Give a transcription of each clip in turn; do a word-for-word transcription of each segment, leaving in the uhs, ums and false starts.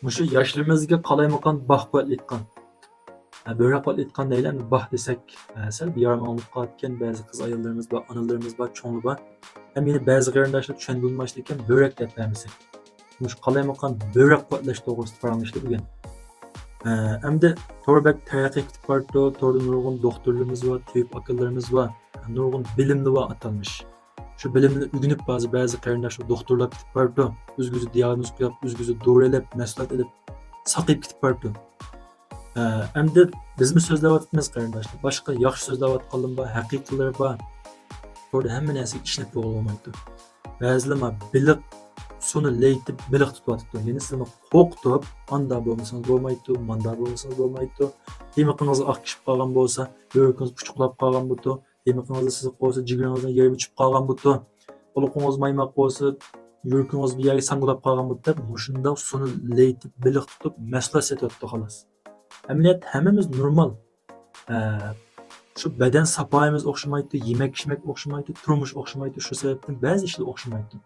مۇشۇ ياشلىرىمىزگە قالايمىقان باھ قۇۋۋەتلەيدىغان، ھە، بۆرەك قۇۋۋەتلەيدىغان دەيلى، ئەمدى باھ دېسەك، ھە، سەل بىئارام ئاڭلىنىپ قالىدىكەن. بەزى قىز ئاياللىرىمىز بار، ئانىلىرىمىز بار، چوڭلار بار. ھەم يەنە بەزى قېرىنداشلار چۈشەنگىلى بولمايدىكەن، بۆرەك دەپ بەرمىسەك. مۇشۇ قالايمىقان بۆرەك قۇۋۋەتلەش توغرىسىدا پاراڭلىشىدۇ بۈگۈن. ھە، ئەمدى تور بەك تەرەققىي قىلىپ بارىدۇ، توردا نۇرغۇن دوختۇرلىرىمىز بار، تېۋىپ ئاكىلىرىمىز بار، نۇرغۇن بىلىملى بار ئاتالمىش. شۇ بىلىمنى ئۆگىنىپ، ھازىر بەزى قېرىنداشلار دوختۇرلاپ كېتىپ بارىدۇ. ئۆزىگە ئۆزى دىئاگنوز قويۇپ، ئۆزىگە ئۆزى دورا ئېلىپ، مەھسۇلات ئېلىپ، ساقىيىپ كېتىپ بارىدۇ. ھە، ئەمدى بىزمۇ سۆزلەۋاتىمىز قېرىنداشلار. باشقا ياخشى سۆزلەۋاتقانلىرىمۇ بار، ھەقىقىيلىرى بار. توردا ھەممە نەرسىگە ئىشىنىپ بولغىلى بولمايدۇ. بەزىلەر ما بېلىق سۇنى لەيتىپ بېلىق تۇتۇۋاتىدۇ. يەنە سىلەرنى قورقۇتۇپ، ئاندا بولمىسىڭىز بولمايدۇ، ماندا بولمىسىڭىز بولمايدۇ. تېمىقىڭىزغا ئاق كىشىپ قالغان بولسا، بۆرىكىڭىز پۇچۇقلاپ قالغان بولىدۇ. تېمىقىڭىزدا سىزىق بولسا، جىگىرىڭىزنىڭ يېرىمى چۈشۈپ قالغان بولىدۇ. قۇلىقىڭىز مايماق بولسا، يۈرىكىڭىز بىر يەرگە ساڭگىلاپ قالغان بولىدۇ دەپ، مۇشۇنداق سۇنى لەيتىپ بېلىق تۇتۇپ، مەھسۇلات سېتىۋاتىدۇ خالاس. ئەمەلىيەتتە ھەممىمىز نورمال. ئە، شۇ بەدەن ساپايىمىز ئوخشىمايدۇ، يېمەك-ئىچمەك ئوخشىمايدۇ، تۇرمۇش ئوخشىمايدۇ. شۇ سەۋەبتىن بەزى ئىشلار ئوخشىمايدۇ.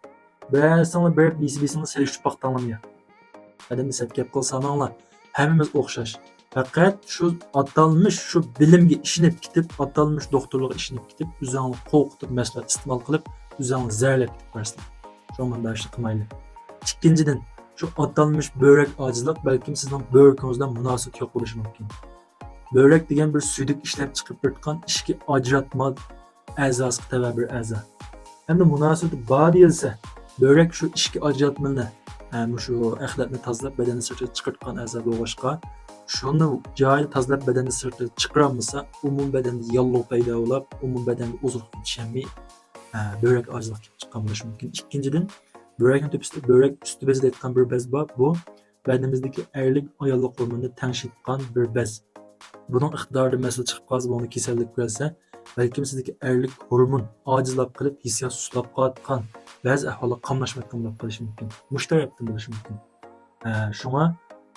بەزىسىڭلار بېرىپ بىسى-بىسىڭلار سېلىشتۇرۇپ باقتىڭلارمۇ يا؟ ئادەمنى سەت گەپ قىلسا ماڭلا. ھەممىمىز ئوخشاش. پەقەت شۇ ئاتالمىش شۇ بىلىمگە ئىشىنىپ كېتىپ، ئاتالمىش دوختۇرلارغا ئىشىنىپ كېتىپ، ئۆزۈڭلارنى قورقۇتۇپ، مەھسۇلات ئىستېمال قىلىپ، ئۆزۈڭلار زەھەرلەپ كېتىپ بارىسىلەر. شۇڭا مۇنداق ئىشنى قىلمايلى. ئىككىنچىدىن، شۇ ئاتالمىش بۆرەك ئاجىزلىق بەلكىم سىزنىڭ بۆرىكىڭىز بىلەن مۇناسىۋىتى يوق بولۇشى مۇمكىن. بۆرەك دېگەن بىر سۈيدۈك ئىشلەپ چىقىرىپ بېرىدىغان ئىچكى ئاجراتما ئەزاسىغا تەۋە بىر ئەزا. ئەمدى مۇناسىۋىتى بار دېيىلسە، بۆرەك شۇ ئىچكى ئاجراتمىنى، ھە، مۇشۇ ئەخلەتنى تازىلاپ بەدەننى سىرتىغا چىقىرىدىغان ئەزا بولغاچقا، شۇنى جايىدا تازىلاپ بەدەننى سىرتىغا چىقىرالمىسا، ئومۇمىي بەدەندە ياللۇغ پەيدا بولۇپ، ئومۇمىي بەدەنگە ئوزۇقلۇق يېتىشەلمەي، ھە، بۆرەك ئاجىزلىق كېلىپ چىققان بولۇشى مۇمكىن. ئىككىنچىدىن، بۆرەكنىڭ تۆپىسىدە بۆرەك ئۈستى بېزى دەيدىغان بىر بەز بار. بۇ بەدىنىمىزدىكى ئەرلىك، ئاياللىق ھورموننى تەڭشەيدىغان بىر بەز. بۇنىڭ ئىقتىدارىدا مەسىلە چىقىپ قالسا، بۇنى كېسەللىك كۆرسە، بەلكىم سىزدىكى ئەرلىك ھورمون ئاجىزلاپ قېلىپ، ھېسسىيات سۇسلاپ قالىدىغان، بەزى ئەھۋاللار قاملاشمايدىغان بولۇپ قېلىشى مۇمكىن. مۇشۇ تەرەپتىن بولۇشى مۇمكىن. ھە، شۇڭا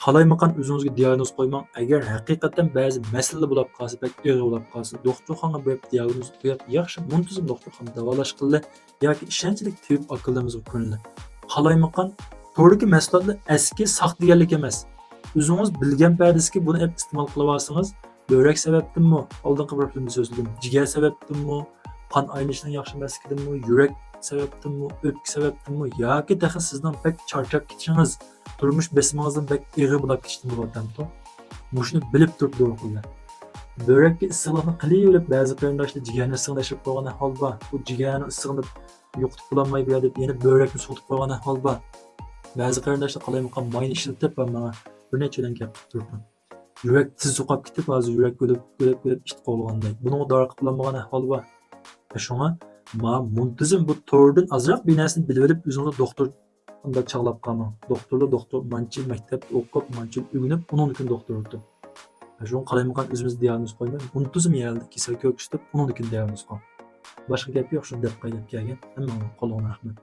قالايمىقان ئۆزىڭىزگە دىئاگنوز قويماڭ. ئەگەر ھەقىقەتەن بەزى مەسىلىلەر بولۇپ قالسا، بەك ئېغىر بولۇپ قالسا، دوختۇرخانىغا بېرىپ دىئاگنوز قويۇپ، ياخشى، مۇنتىزىم دوختۇرخانىدا داۋالاشقىلى ياكى ئىشەنچلىك تېۋىپ ئاكىلىرىمىزغا كۆرۈنىلى. قالايمىقان توردىكى مەھسۇلاتلار ئەسكى ساختا دېگەنلىك ئەمەس. ئۆزىڭىز بىلگەن پەدىسىكى بۇنى ئېلىپ ئىستېمال قىلىۋالسىڭىز، بۆرەك سەۋەبتىنمۇ، ئالدىنقى بىر فىلىمدا سۆزلىدىم، جىگەر سەۋەبتىنمۇ، قان ئايلىنىشنىڭ ياخشى ئەمەسلىكىدىنمۇ، يۈرەك سەۋەبتىنمۇ، ئۆپكە سەۋەبتىنمۇ ياكى تېخى سىزنىڭ بەك چارچاپ كېتىشىڭىز، تۇرمۇش بېسىمىڭىزنىڭ بەك ئېغىر بولاپ كېتىشىدىن بولۇۋاتامتۇ؟ مۇشۇنى بىلىپ تۇرۇپ دورا قىلىڭ. بۆرەككە ئىسسىقلىقنى قىلىۋېلىپ، بەزى قېرىنداشلار جىگەرنى ئىسسىغا تەشرىپ قويغان ئەھۋال بار. بۇ جىگەرنىڭ ئىسسىقىنى يوقىتىپ بولالماي بۇ يەردە يەنە بۆرەكنى سوقۇتۇپ قويغان ئەھۋال بار. بەزى قېرىنداشلار قالايمىقان ماينى ئىشلىتىپ، ماڭا بىر نەچچە ئادەم گەپ قىلىپ تۇرۇپتۇ. يۈرەك تېز سوقۇپ كېتىپ، ھازىر يۈرەك ئۆلۈپ، ئۆلۈپ، ئۆلۈپ ئىت قوغلىغاندەك. بۇنىڭغا دورا قىلىپ بولالمىغان ئەھۋال بار. شۇڭا ما مۇنتىزىم بۇ توردىن ئازراق بىر نەرسىنى بىلىۋېلىپ، ئۆزىڭىزنى دوختۇر ئۇنداق چاغلاپ قالماڭ. دوختۇرلار، دوختۇر مانچە مەكتەپتە ئوقۇپ، مانچە ئۆگىنىپ، ئۇنىڭدىن كېيىن دوختۇر بولىدۇ. شۇڭا قالايمىقان ئۆزىمىز دىئاگنوز قويماي، مۇنتىزىم يەردە كېسەل كۆرسىتىپ، ئۇنىڭدىن كېيىن دىئاگنوز قويۇڭ. باشقا گەپ يوق، شۇنى دەپ قوياي دەپ كەلگەن. ھەممىڭلارنىڭ قولىغا رەھمەت.